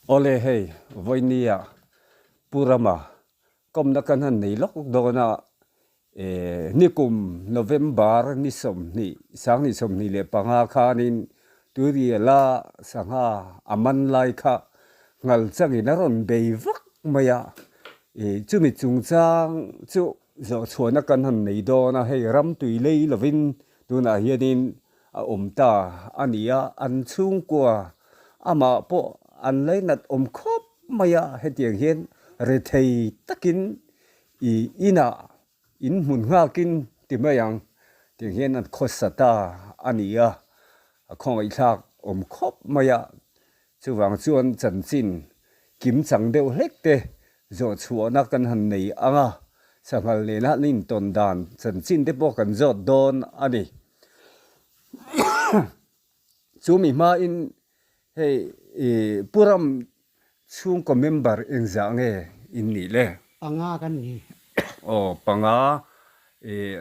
Awle hei, vawinia Pu Rama kawmna kan han nei lawk dawn a, nikum November ni 20, 2025 khanin Tuiriala sangha a man lai kha ngal changin a rawn bei vak mai a, chumi chungchang chu zawhchhuahna kan han nei dawn a, hei ram tui lei lovin tunah hianin a awm ta a ni a, an chhungkua amah pawh an lainat awm khawp mai a, hetiang hian rethei takin i inah in hmun nghakin ti mai ang tiang hian an khawsa ta a ni a, a khawngaihthlak awm khawp mai a, chuvang chuan chanchin kim chang deuh hlek te zawhchhuahna kan han nei ang a, sanghal nena an intawn dan chanchin te pawh kan zawt dawn a ni. Chu mi hmain hei Pu Ram chhungkaw member engzah nge in nih le? Panga kan ni. Aw panga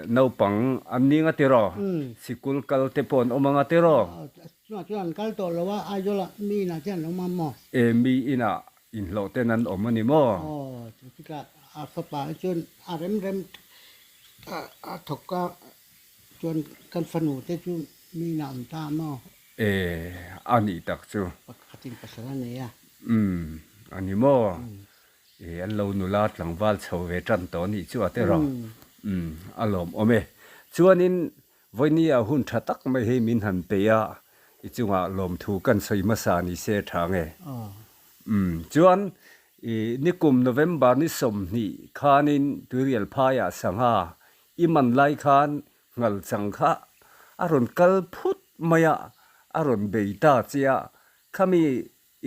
naupang an ni nga tiraw? Sikul kal te pawh an awm anga tiraw? Chungah chuan an kal tawh lo a, Aizawl ah mi inah te an awm a maw? E mi inah inhlawh ten an awm a ni maw? Aw chutah a fapa hi chuan a rem rem a thawk a. Chuan kan fanu te chu mi inah awm ta maw? E, a nih tak chu. Pakhatin pasal a nei a. Umm, a ni maw? E, an lo nula tlangval chho ve tan tawh a nih chu a te rawh. Umm, a lawmawm e. Chuanin vawinia hun tha tak mai hi min han peih a, i chungah lawmthu kan sawi hmasa ni se tha nge? Umm, chuan i nikum November ni 20 khanin Tuirial phaiah sangha I man lai khan ngal chang kha a rawn kal phut mai a, a rawn bei ta che a, khami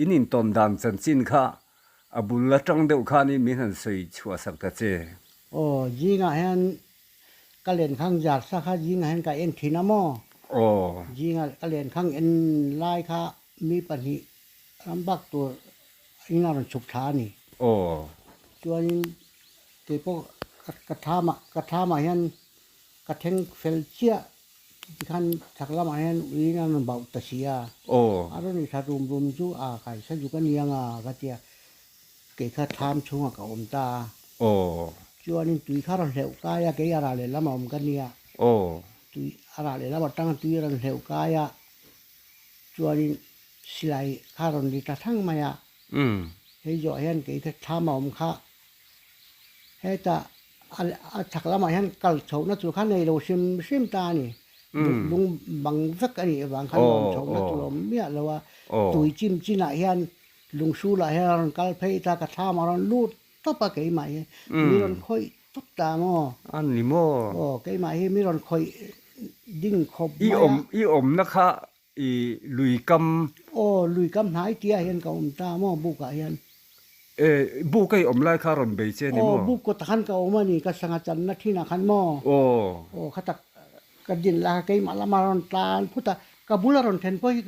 in intawn dan chanchin kha a bul atang deuh khanin min han sawi chhuah sak ta che. Aw, zingah hian ka lenkhang zar sa kha zingah hian ka en thin a maw? Aw. Zingah ka lenkhang en lai kha mi pahnih ram bak tur in a rawn chhuk thla a ni. Aw. Chuanin Kei pawh ka thlamah ka thlamah hian ka thleng fel chiah tikhan chhak lamah hian uiin a rawn bauh ta si a, a rawn i thla rum rum chu a kaisa zuk a ni ang a ka ti a, kei kha thlam chhungah ka awm ta a, chuanin tui kha a rawn hleuh kai a, kei a rah leh lamah awm ka nia, tui a rah leh lamah tanga tui a rawn hleuh kai a, chuanin silai kha a rawn ri ta thang mai a, hei zawh hian kei kha thlam a awm kha. Heta a chhak lamah hian kal chhohna tur kha nei lo hrim hrim ta a ni. Lung bang vek a nih avang khan lawm chhohna tur a awm miah lo a. Tui chim chinah hian lung sulah hian a rawn kal phei ta, ka thlam a rawn lut tawp a keimah hi mi rawn khawih tawp ta maw? A ni maw? Aw, keimah hi mi rawn khawih ding khawp mai a. I awmna kha I lui kam. Aw, lui kam hnai tia hian ka awm ta maw buk ah hian. E, buk a i awm lai kha rawn bei che ni maw? Aw, buk kawtah khan ka awm a ni, ka sangha channa thin ah khan maw? Aw. Aw, khatak ka din lai kha keimah lama rawn tlan phut a, ka bula rawn then pawh hi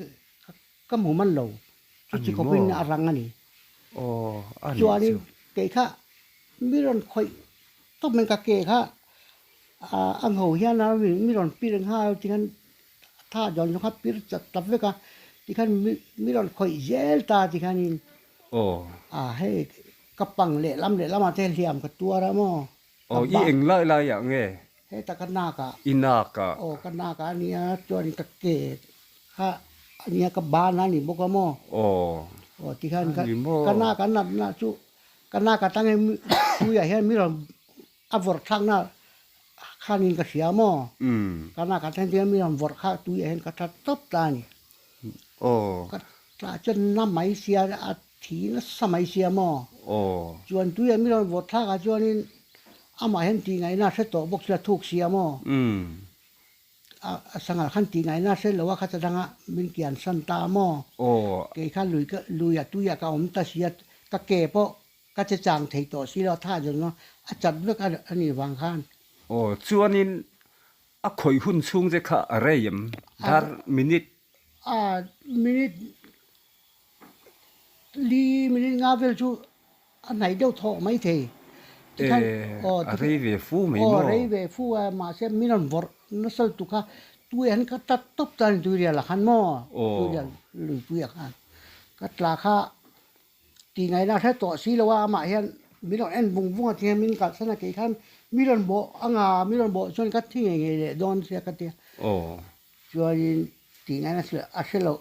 ka hmu man lo, chuti khawpin a rang a ni. Aw, a nih chu. Chuanin kei kha mi rawn khawih tawp mai ka ke kha a ngho hian a mi rawn pir nghal tikhan Tha dawn chu kha pir chat tap vek a, tikhan mi rawn khawih zel ta tikhanin a hei ka pang lehlam lehlam ah te hliam ka tuar a maw. Aw i eng lai lai ah nge? Heta ka nak ah. I nak ah. Aw ka nak ah ania chuan ka ke kha ania ka ban a ni bawk a maw. Aw. Aw tikhan ka nak a natna chu ka nak atang hian tuiah hian mi rawn A vawrh thlakna khanin ka hria maw? Ka nak ah hian mi rawn vawrh kha tui ah hian ka that tawp ta a ni. Ka tah chuan na mai sia a thi nasa mai sia maw? Chuan tui ah mi rawn vawrh thlak ah chuanin amah hian tih ngaihna a hre tawh bawk sia thuk sia maw? A sangal khan tih ngaihna a hre lo a kha cha danga min kian san ta maw? Kei kha lui ka lui ah tui ah ka awm ta sia ka ke pawh Ka che chang thei tawh si lo, tha zawng a, a chat vek a nih vang khan. Aw, chuanin a khawih hun chhung che kha a rei em? Dar minute? A, minute li, minute nga vel chu a hnaih deuh thawh mai thei. Tikhan, aw, a rei ve fu mai maw? Aw, rei ve fu a, mahse min rawn vawrh nasa lutuk kha, tui han ka tat tawp ta a ni Tuirial ah khan maw? Tuirial luipui ah khan ka tla kha. Tih ngaihna hre tawh si lo a, amah hian min rawn en vung vung a ti hian min kalhsan a kei khan mi rawn bawh a nga, mi rawn bawh chuan ka thi ngei ngei leh dawn sia ka ti a. Chuanin tih ngaihna a hre lo,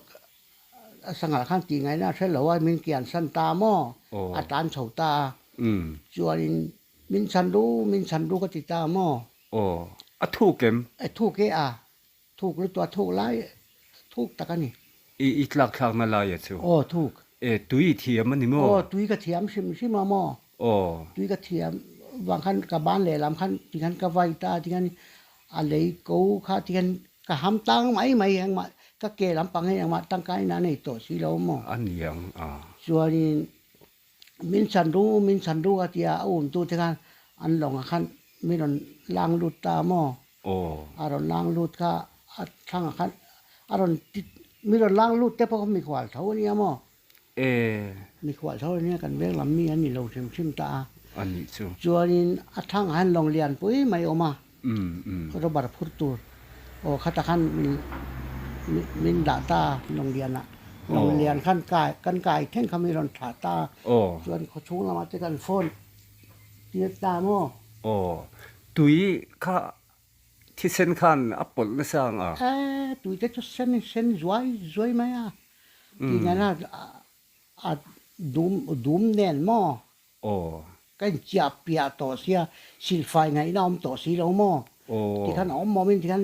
a sanghal khan tih ngaihna a hre lo a, min kian san ta maw, a tlan chho ta a. Chuanin min chhan ru, min chhan ru ka ti ta maw. Aw, a thuk em? A thuk e a, Thuk lutuk a thuk lai thuk tak a ni. I i tlak thlakna lai a chu. Aw thuk. E tui i thiam a ni maw? Aw tui ka thiam hrim hrim a maw? Aw. Tui ka thiam vang khan ka ban lehlam khan tikhan ka vai ta tikhan a lei ko kha tikhan ka ham tang mai mai engmah ka ke lampang hi engmah tangkaina a nei tawh si lo maw? A ni ang a. Chuanin Min chhan ru, min chhan ru a tia a umtu te khan an lawngah khan min rawn lang lut ta maw? Aw. A rawn lang lut kha a thlangah khan a rawn ti min rawn lang lut te pawh kha mikhual tho a nia maw? E. Mikhual tho a nia kan veng lam mi an ni lo hrim hrim ta a. A nih chu. Chuanin a thlangah hian lawng lian pui mai a awm a. Rubber phur tur aw khata khan min min dah ta lawng lian ah lawng lian khan kai kan kai thleng kha mi rawn thlah ta chuan khaw chhung lamah te kan phone tir ta maw. Aw tui kha thisen khan a pawlh nasa ang a. E tui te chu sen sen zuai zuai mai a tih ngaihna a dum dum nen maw. Aw. Ka inchiah piah tawh sia, silfai ngaihna awm tawh si lo maw? Aw. Tikhan a awm awmin tikhan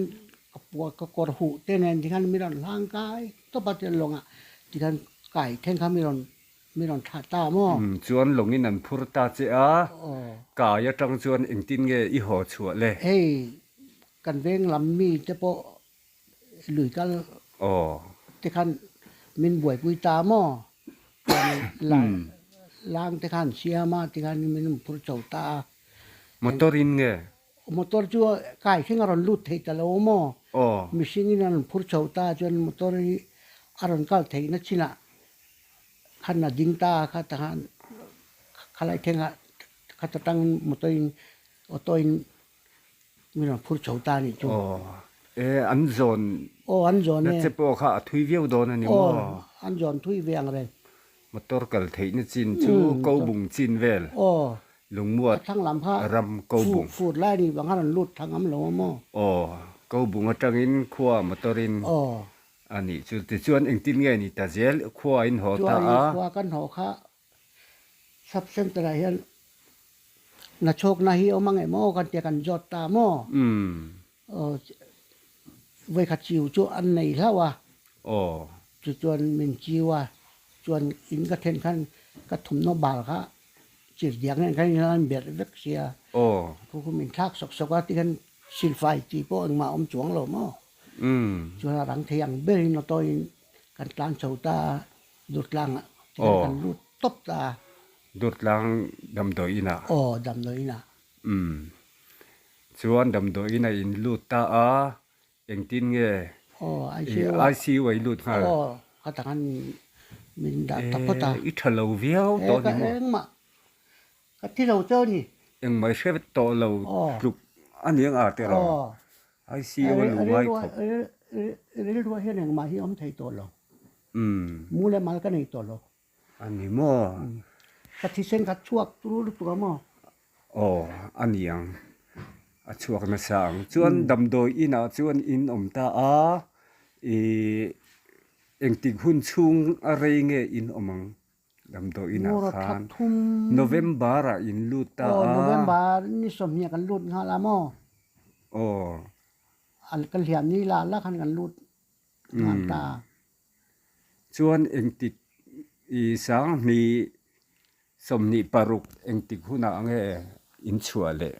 ka pua ka kawr huh te nen tikhan mi rawn hlang kai tawp a tel lawngah tikhan kai thleng kha mi rawn mi rawn thlah ta maw? Umm chuan lawngin an phur ta che a, Aw. kai atang chuan engtin nge i haw chhuah le? Hei kan veng lam mi te pawh lui kal Aw. te khan min buaipui ta maw? Chuan lang te khan siam a tikhan min rawn phur chho ta a. Motor in nge? Motor chu kai thleng a rawn lut thei ta lo maw? Aw. Mihring in a rawn phur chho ta a chuan motor hi a rawn kal theihna chinah khan a ding ta a kha takhan khalai thlengah khat atangin motor in auto in Min rawn phur chho ta a nih chu. Aw, e an zawn. Aw, an zawn e. Na che pawh kha a thui viau dawn a ni maw? Aw, an zawn thui ve ang reng. Motor kal theihna chin chu ko bung chin vel. Aw. Lungmuat A thlang lam kha ram ko bung. Fur lai a nih vang khan an lut thang am lo a maw? Aw, ko bung atangin khua motor in. Aw. A nih chu, tichuan engtin nge ni ta zel khua in haw ta a. Chuan khua kan haw kha Sub center ah hian nachhawkna hi awm ang em aw kan tia kan zawt ta maw? Aw vawikhat chiu chu an nei hlauh a. Aw. Chu chuan min chiu a, chuan in ka then khan ka thawmhnaw bal kha chirhdiak nen khan in an berh vek sia. Aw. Khu khu min thlak sawk sawk a tikhan silfai chi pawh engmah a awm chuang lo maw? Chuan a rang thei ang berin auto in kan tlan chho ta a. Durtlangah tikhan kan lut tawp ta a. Durtlang damdawi inah? Aw, damdawi inah. Umm. Chuan damdawi inah in lut ta a, engtin nge? Aw, ICU ah. ICU ah i lut nghal? Aw, khatah khan min dah ta phawt a. E, i tha lo viau tawh a ni maw? E, ka engmah ka thi lo cheu a ni. Engmah i hre tawh lo tluk a ni ang a tiraw? Aw. ICU a luh ngai khawp. Rilruah hian engmah hi awm thei tawh lo. Umm. Mu leh mal ka nei tawh lo. A ni maw? Ka thisen kha chhuak turu lutuk a maw? Aw, a ni ang. A chhuak nasa ang. Chuan damdawi inah chuan in awm ta a, ih engtik hun chhung a rei nge in awm ang damdawi inah khan? November ah in lut ta a. Aw, November ni 20 kan lut nghal a maw? Aw. Ka hliam ni la la khan kan lut. Nghal ta. Chuan engtik i sanghnih 26 engtik hunah nge in chhuah leh?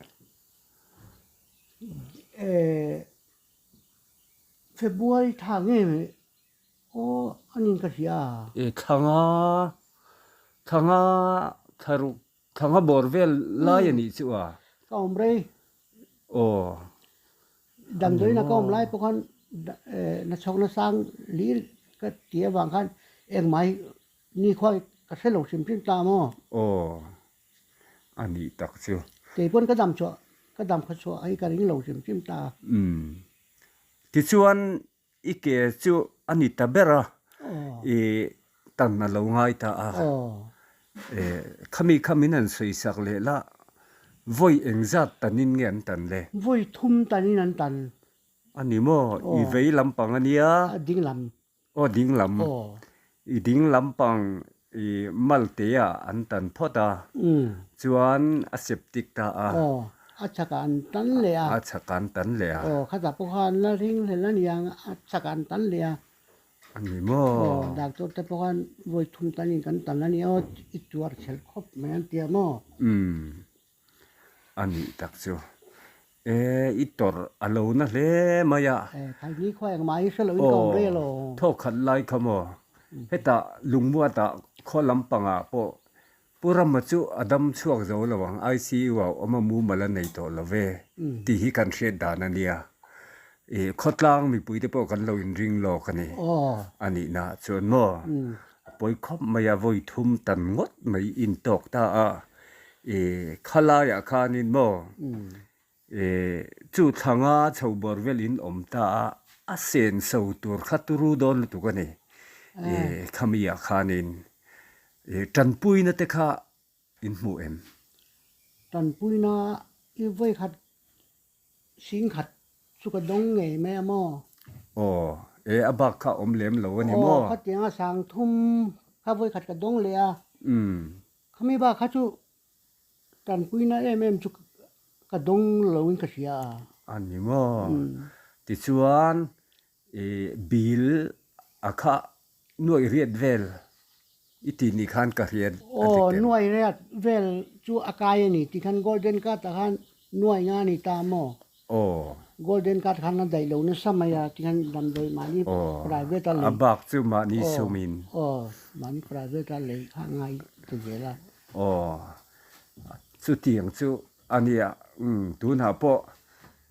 February thla nge aw a nin ka hria. E thla nga, thla nga thla ruk Thla nga bawr vel lai a nih chu a. Ka awm rei. Aw. Damdawiin a ka awm lai pawh khan nachhawkna sang lir ka ti avang khan engmah hi nikhua ka hre lo hrim hrim ta maw? Aw. A nih tak chu. Kei pawn ka dam chhuah ka dam kha chhuah hi ka ring lo hrim hrim ta. Umm. Tichuan I ke chu a ni ta ber a, i tan a lo ngai ta a. Khami kha min han sawi sak leh la, vawi engzat tanin nge an tan le? Vawi thum tanin an tan. A ni maw? I vei lampang a nia. A ding lam. Aw ding lam. I ding lampang i Maltea an tan phawt a, chuan a septic ta a. Aw, a chhakah an tan leh a. A chhakah an tan leh a. Aw, khatah pawh khan la ring hlel a niang, a chhakah an tan leh a. A ni maw? Aw, doctor te pawh khan vawi thum tanin kan tan a nia aw, i tuar chhel khawp mai an ti a maw? Umm, a nih tak chu. E, i tawrh a lo na hle mai a. E, khaini khua engmah hi hre loin ka awm rei alo. Aw, thawk khat lai kha maw? Hetah lungmuatah khaw lampangah pawh Pu Rama chu a dam chhuak zo lo ang, ICU ah awm a mumal a nei tawh lo ve tih hi kan hriat dan a nia. Ih khawtlang mipui te pawh kan lo inring lawk a ni. A nihna chuan maw a pawi khawp mai a, vawi thum tan ngawt mai intawk ta a. Ih khalaiah khanin maw Ih chu thlanga chho bawr vel in awm ta a, a sen so tur kha turu dawn lutuk a ni. Ih khami ah khanin ih tanpuina te kha in hmuh em? Tanpuina i vawi khat sing khat chu ka dawng ngei mai a maw? Aw, e a bak kha awm lem lo a ni maw? Aw, khatianga sang thum kha vawi khat ka dawng leh a. Khami bak kha chu Tanpuina em em chu ka dawng loin ka hria a. A ni maw? Tichuan i bill a kha nuaih riat vel i ti ni khan ka hriat a dik em? Aw, nuaih riat vel chu a kai a ni. Tikhan golden card ah khan nuaih nga a ni ta maw? Aw. Golden card khan a daih lo nasa mai a, tikhan damdawi mahni private a lei. A bak chu mahni sumin. Aw, mahni private a lei kha ngai ta zel a. Aw, chutiang chu a nia. Umm, tunah pawh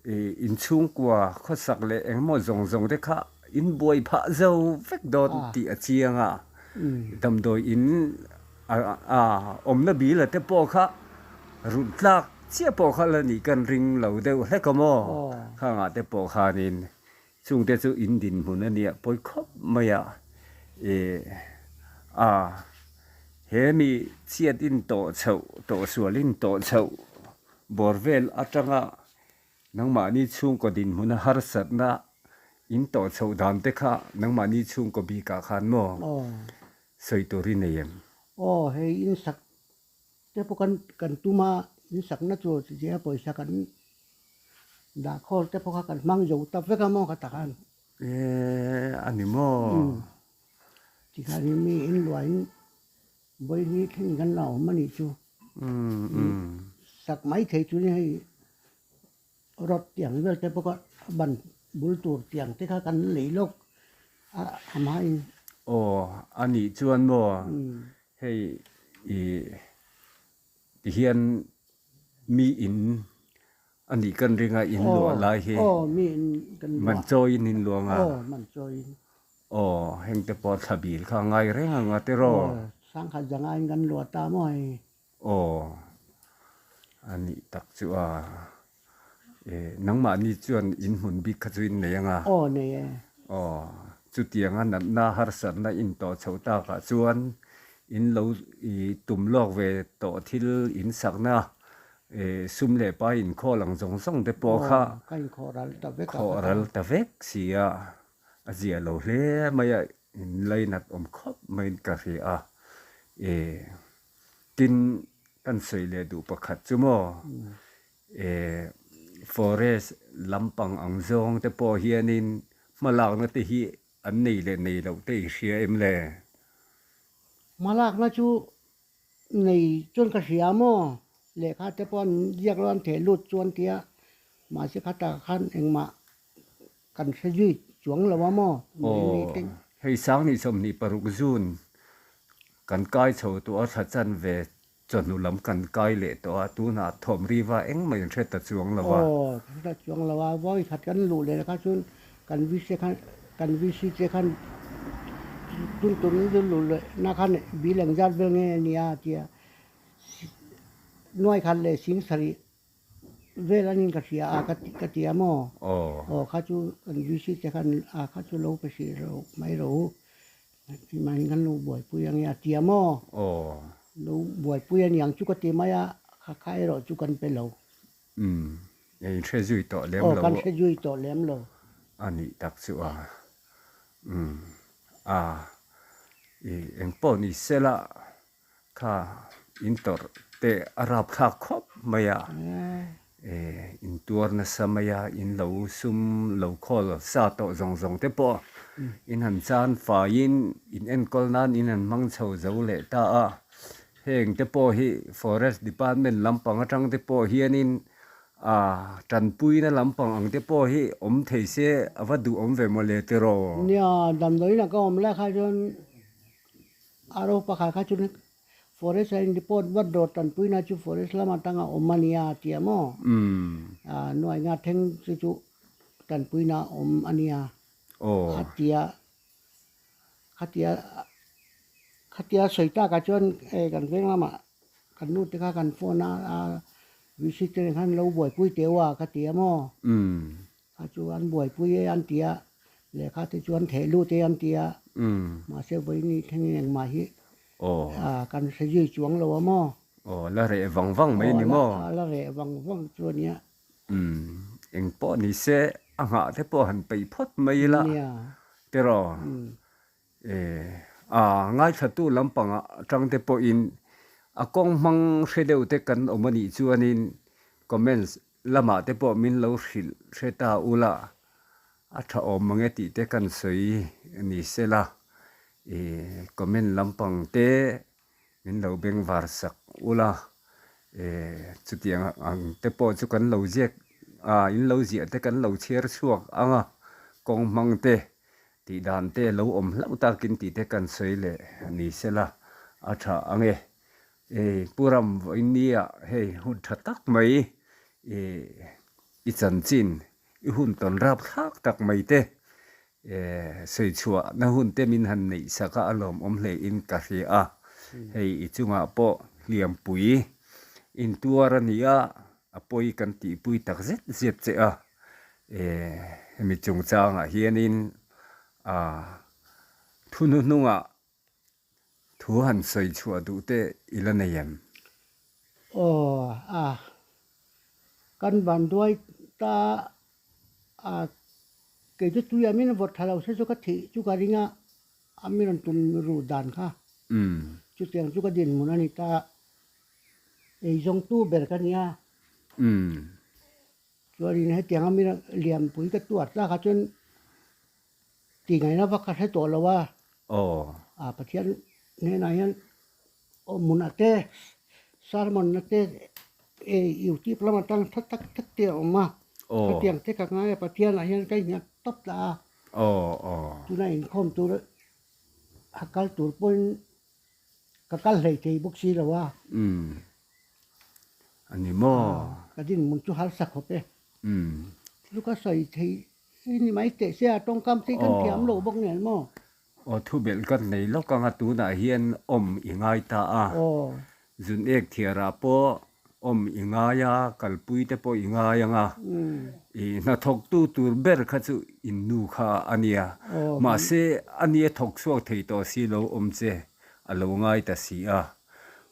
i inchhungkua khawsak leh engemaw zawng zawng te kha in buai phah zo vek dawn tih a chiang a. Damdawi in a awmna bila te pawh kha rulh tlak chiah pawh kha la nih kan ring lo deuh hlek a maw? Khangah te pawh khanin chungte chu in dinhmun a nia pawi khawp mai a, ih a he mi chhiat in tawh chhoh tawh sual in tawh chhoh bawr vel atanga Nangmahni chhungkaw dinhmuna harsatna in tawh chhoh dan te kha nangmahni chhungkaw bikah khan maw sawi tur i nei em? Aw, hei insak te pawh kan kan tum a, insakna chu chiah pawisa kan dah khawl te pawh kha kan hmang zo ta vek a maw ka ta khan. E, a ni maw? Tikhan mi inluahin Vawihi thleng kan la awm a nih chu. Sak mai thei chu hei rod tiang vel te pawh kha a ban bul tur tiang te kha kan lei lawk a a hmain. Aw a nih chuan maw hei i tihian mi in a nih kan ring a in luah lai hi man chawiin in luang a. Aw man chawiin. Aw, heng te pawh thla bil kha a ngai reng ang a tiraw? Aw, sangkhat zanga in kan luah ta maw hei? Aw, a nih tak chu a, e, nangmahni chuan in hmun bik kha chu in nei ang a? Aw, nei e. Aw, chutianga natna harsatna in tawh chhoh takah chuan in lo i tum lawk ve tawh thil in sakna, e, sum leh pai inkhawl ang zawng zawng te pawh kha Aw, ka inkhawh ral ta vek a. Khawh ral ta vek si a. A ziah lo hle mai a, in lainat awm khawp maiin ka hria a. E, tin, kan sawi leh duh pakhat chu maw, e, forest lampang ang zawng te pawh hianin hmalakna te hi an nei leh nei loh te i hria em le? Hmalakna chu nei chuan ka hria maw, lehkha te pawh an ziak lo an theh lut chuan tia, mahse khatah khan engmah Kan hre zui chuang lo a maw? Aw, hei Sangni 26 June kan kai chho tawh a, thla chan ve chawhnu lam kan kai leh tawh a, tunah thawm riva engmah in hre ta chuang lo a. Aw, ka hre ta chuang lo a, vawi khat kan luh leh kha chuan kan VC khan kan VC te khan tun tun luh leh na khan bill engzat vel nge a nia a tia, nuai khat leh sing sarih Vel anin ka hria a ka ka ti a maw? Aw kha chu kan VC te khan a kha chu lo pe hrih ro mai ro u, mahni kan lo buaipui ange a ti a maw? Aw. Lo buaipui a niang chu ka ti mai a, kha kha erawh chu kan pe lo. Umm, in hre zui tawh lem lo. Aw, kan hre zui tawh lem lo. A nih tak chu a. Umm, a, i engpawh ni sela kha in tawrh te a rap thlak khawp mai a. E, in tuar nasa mai a, in lo sum lo khawl sa tawh zawng zawng te pawh in han chan faiin in enkawl nan in han hmang chho zo leh ta a. Heng te pawh hi Forest Department lampang atang te pawh hianin ah tanpuina lampang ang te pawh hi awm thei se a va duh awm ve mawle tiraw? Nia, damdawiin a ka awm lai kha chuan a ro pakhat kha chuan Forest a in report vat dawr tanpuina chu Forest lam atanga awm a nia a ti a maw? Ah nuai nga thleng chu chu tanpuina awm a nia a ti a. Khatia khatia sawi takah chuan hei kan veng lamah kan nu te kha kan phone a a VC te nen khan lo buaipui teu a ka ti a maw? Kha chu an buaipui e an ti a, lehkha te chu an theh lut e an ti a, mahse vawiin thlengin engmah hi kan hre zui chuang lo a maw? Aw la reh vang vang mai a ni maw? Aw la reh vang vang chu a nia. Umm, eng pawh ni se a nghah te pawh han peih phawt mai ila tiraw? E, a ngaithlatu lampangah atang te pawhin a kawng hmang hre deuh te kan awm a nih chuanin comments lamah te pawh min lo hrilh hre ta ula a tha awm mange tih te kan sawi ni sela e comment lampang te Min lo bengvar sak ula, e chutiang ang te pawh chu kan lo ziak a, in lo ziah te kan lo chhiar chhuak ang a, kawng hmang te tih dan te lo awm hlauh takin tih te kan sawi leh ni sela a tha ang e. E Pu Ram vawinia hei hun tha tak mai e i chanchin i hun tawn rap thlak tak mai te Sawi chhuahna hun te min han neih sak a, a lawmawm hle in ka hria a. Hei i chungah pawh hliampui intuar a ni a, a pawi kan tihpui tak zet zet che a. Hemi chungchangah hianin thu hnuhnungah thu han sawi chhuah duh te i la nei em? Aw a, kan vanduai ta a, kei chu tui a min vawt tha lo se chu ka thih chu ka ring a, a mi rawn tum ruh dan kha. Chutiang chu ka dinhmun a ni ta, eizawngtu ber ka nia. Chuanin hetiang a mi lianpui ka tuar tlak ah chuan Ti ngaihna vak ka hre tawh lo a. Aw. A Pathian hnenah hian awmhmunah te, sermon-na te, YouTube lamah tan tha tak tak te a awm a. Aw. Khatiang te ka ngai a, Pathianah hian ka innghat tawp ta a. Aw aw. Tuna inkhawm tur a kal tur pawhin ka kal hlei thei bawk si lo a. Umm. A ni maw? Ka dinhmun chu harsa khawp e. Umm. Chu ka sawi thei I ni mai teh sia tawngkam te hi kan thiam loh bawk nen maw? Aw thu belh kan nei lawk anga tunah hian awm i ngai ta a. Aw. Zun ek thiarah pawh awm i ngai a, kalpui te pawh i ngai anga. I hnathawktu tur ber kha chu in nu kha a nia. Mahse a nia thawk chhuak thei tawh si lo awm che a lo ngai ta si a.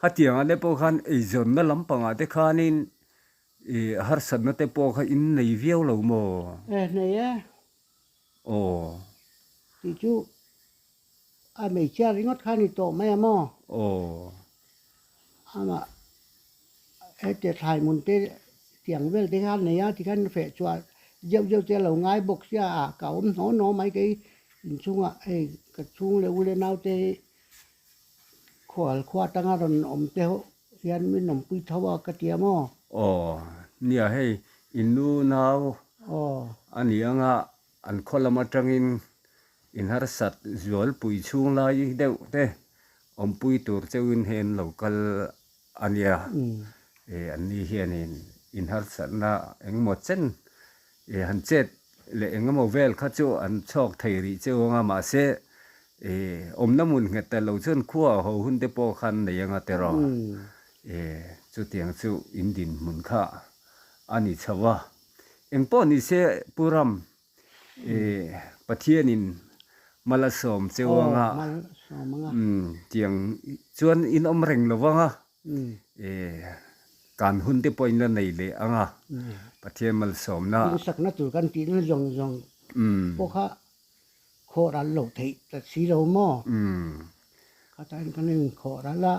Hetiangah te pawh khan eizawnna lampangah te khanin I harsatna te pawh kha in nei viau lo maw? E, nei e. Aw. Tih chu a hmeichhia ringawt kha a ni tawh mai a maw? Aw. Amah hete thlai hmun te tiang vel te kha a nei a, tikhan feh chhuah zeuh zeuh te a lo ngai bawk sia a, ka awm hnaw hnaw mai kei inchhungah hei ka chhung leh u leh naute hi Khual khua atanga rawn awm te ho hian min awmpui tho a ka ti a maw? Aw, nia hei i nu nau a ni anga an khaw lam atangin in harsat zualpui chhung lai deuh te awmpui tur cheuhin hei an lo kal a nia. E an ni hianin in harsatna engemaw chen e han chet leh engemaw vel kha chu an chhawk thei rih cheu anga mahse e awmna hmun nghet ta lo chuan khua ho hun te pawh khan nei anga tiraw e chutiang chu in dinhmun kha a ni chho a engpawh ni se Pu Ram e Pathianin mal a sawm cheu anga. Sawm anga. Umm tiang chuan in awm reng lo vang a, e kan hun te pawh in la nei leh ang a, Pathian malsawmna. In sakna tur kan tihna zawng zawng pawh kha khawh ral loh theih ta si lo maw? Khatain kan inkhawh ral a,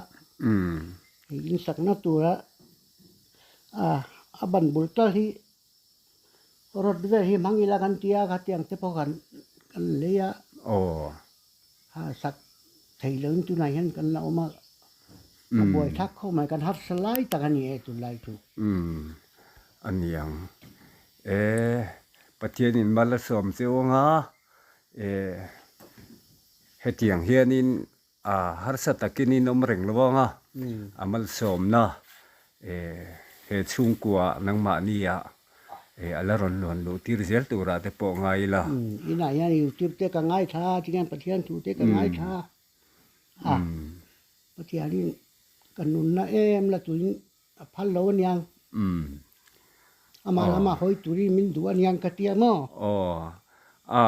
hei in sakna tura a ban bul tal hi Rod vel hi hmang ila kan tia khatiang te pawh kan kan lei a. Aw. Ha sak thei lo in tunah hian kan la awm a. A buai thlak khawp mai kan harsa lai tak a ni e tunlai chu. Umm a niang. E Pathian in mal a sawm che u anga e hetiang hianin A harsa takin in awm reng lo ang a, a malsawmna he chhungkua nangmahni ah a la rawn luan luh tir zel turah te pawh ngai ila. Inah hian YouTube te ka ngaithla a, tinge Pathian thu te ka ngaithla a, Pathianin ka nunna em la tuin a phal lo aniang. Amah lamah hawi turin min duh aniang ka tia maw? Aw, a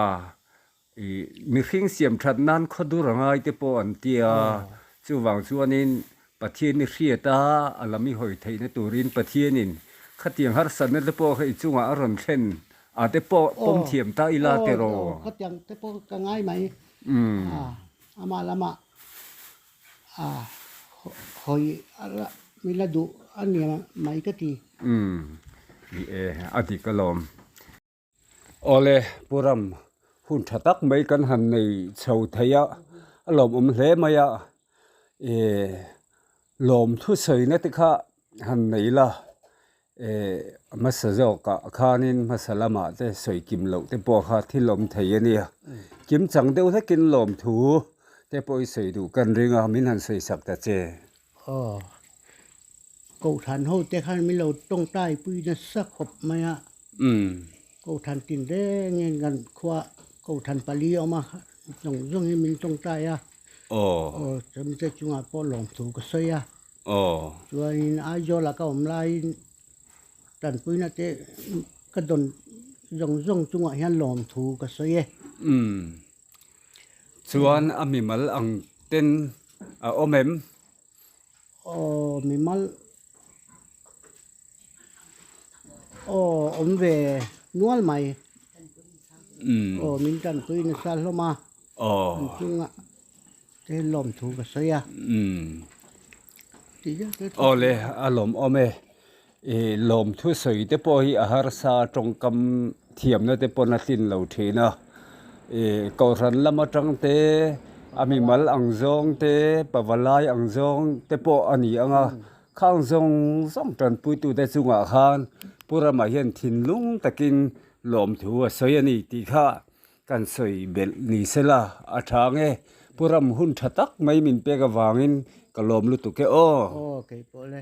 I mihring siam that nan khaw dur a ngai te pawh an ti a, chuvang chuanin Pathian i hriat a, a lam i hawi theihna turin Pathianin khatiang harsatna te pawh kha i chungah a rawn thlen a te pawh pawm thiam ta ila te rawh. Aw, khatiang te pawh ka ngai mai. Amah lamah hawi min la duh a nia mai ka ti. Umm, ni e, a dik alawm. Awle, Pu Ram, hun tha tak mai kan han nei chho thei a, a lawmawm hle mai a, e lawmthu sawina te kha han nei la, e hmasa zawkah khanin hmasa lamah te sawi kim loh te pawh kha thil awm thei a nia, kim chang deuh hlekin lawmthu te pawh i sawi duh kan ring a, min han sawi sak ta che. Aw, Kohhran ho te khan min lo tawngtai pui nasa khawp mai a. Kohhran tin rengin kan khua Kohhran pali a awm a, zawng zawngin min tawngtai a. Aw, chumi te chungah pawh lawmthu ka sawi a. Chuanin Aizawl ah ka awm laiin tanpuina te ka dawn zawng zawng chungah hian lawmthu ka sawi e. Chuan a mimal ang ten a awm em? Aw mimal aw awm ve nual mai. Aw min tanpui nasa hlawm a. An chunga te lawmthu ka sawi a. Aw le a lawmawm e. I lawmthu sawi te pawh hi a harsa tawngkam thiamna te pawn a tlin lo thin a, i kohhran lam atang te, a mimal ang zawng te, pavalai ang zawng te pawh a ni ang a, khang zawng zawng tanpuitute chungah khan Pu Rama hian thinlung takin lawmthu a sawi a ni tih kha kan sawi belh ni sela a tha ang e. Pu Ram hun tha tak mai min pek avangin ka lawm lutuk e aw. Aw, keipawh le.